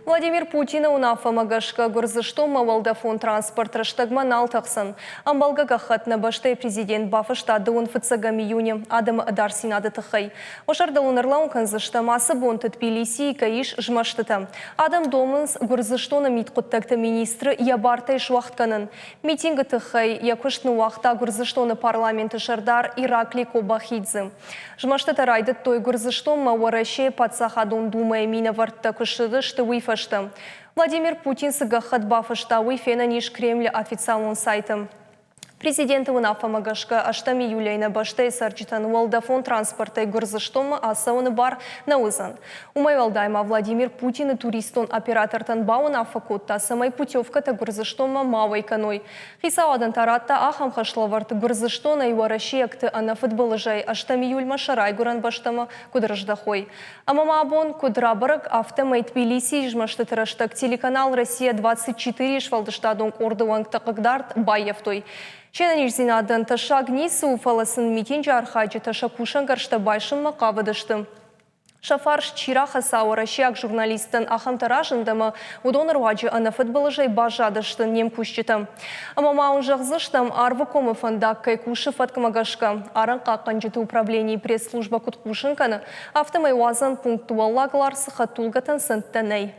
Владимир Путины уынаффӕмӕ гӕсгӕ Гуырдзыстонмӕ уӕлдӕфон транспорт рӕстӕгмӕ нал тӕхдзӕн. Ӕмбӕлгӕ гӕххӕтт нӕ бӕстӕйы президент бафыста дыууын фыццӕгӕм июны адӕмы ӕдасдзинады тыххӕй. Уӕ зӕрдыл уын ӕрлӕууын кӕндзыстӕм, ацы бонты Тбилисийы кӕй ис змӕстытӕ. Адӕм домынц Гуырдзыстоны мидхъуыддӕгты министры йӕ бартӕй суӕгъд кӕнын. Митингы тыххӕй йӕ куыст ныууагъта Гуырдзыстоны парламенты сӕрдар Ираклий Кобахидзе. Змӕстытӕ райдыдтой Гуырдзыстонмӕ Уӕрӕсейы Паддзахадон Думӕйы минӕвӕрттӕ куы ссыдысты, уый фӕстӕ. Владимир Путин цы гӕххӕтт бафыста, уый фенӕн ис Кремлы официалон сайты. Президенты уынаффӕмӕ гӕсгӕ, ӕстӕм июлӕй нӕ бӕстӕйы цӕрджытӕн уӕлдӕфон транспортӕй Гуырдзыстонмӕ ацӕуыны бар нӕ уыдзӕн. Уымӕй уӕлдай ма Владимир Путины туристон оператортӕн бауынаффӕ кодта, цӕмӕй путевкӕтӕ Гуырдзыстонмӕ ма уӕй кӕной. Хицауадӕн та радта ахӕм хӕслӕвӕрд, Гуырдзыстонӕй уӕрӕсейӕгты ӕнӕфыдбылызӕй ӕстӕм июльмӕ сӕ райгуырӕн бӕстӕмӕ куыд рыздӕхой. Ӕмӕ ма абон, куыд рабӕрӕг, афтӕмӕй Тбилисийы змӕстыты рӕстӕг телеканал «Россия-24» сфӕлдыстадон къорды уӕнгтӕ хъыгдард баййӕфтой. Се нӕниздзинадӕн тӕссаг ницы у, фӕлӕ сын митинджы архайджытӕ сӕ кусӕнгӕрзтӕ байсынмӕ хъавыдысты. Сӕ фарс чи рахӕца уӕрӕсейаг журналисттӕн, ахӕмтӕ разынд ӕмӕ уыдоны руаджы ӕнӕфыдбылызӕй баззадысты не мкусджытӕ. Ӕмӕ ма уын зӕгъдзыстӕм, Арвыкомы фӕндаг кӕй кусы фӕткмӕ гӕсгӕ. Арӕнхъахъхъӕнджыты управленийы пресс-службӕ куыд хъусын кӕны, афтӕмӕй уадзӕн пункт Уӕллаг Ларсы хӕдтулгӕтӕн цӕндтӕ нӕй.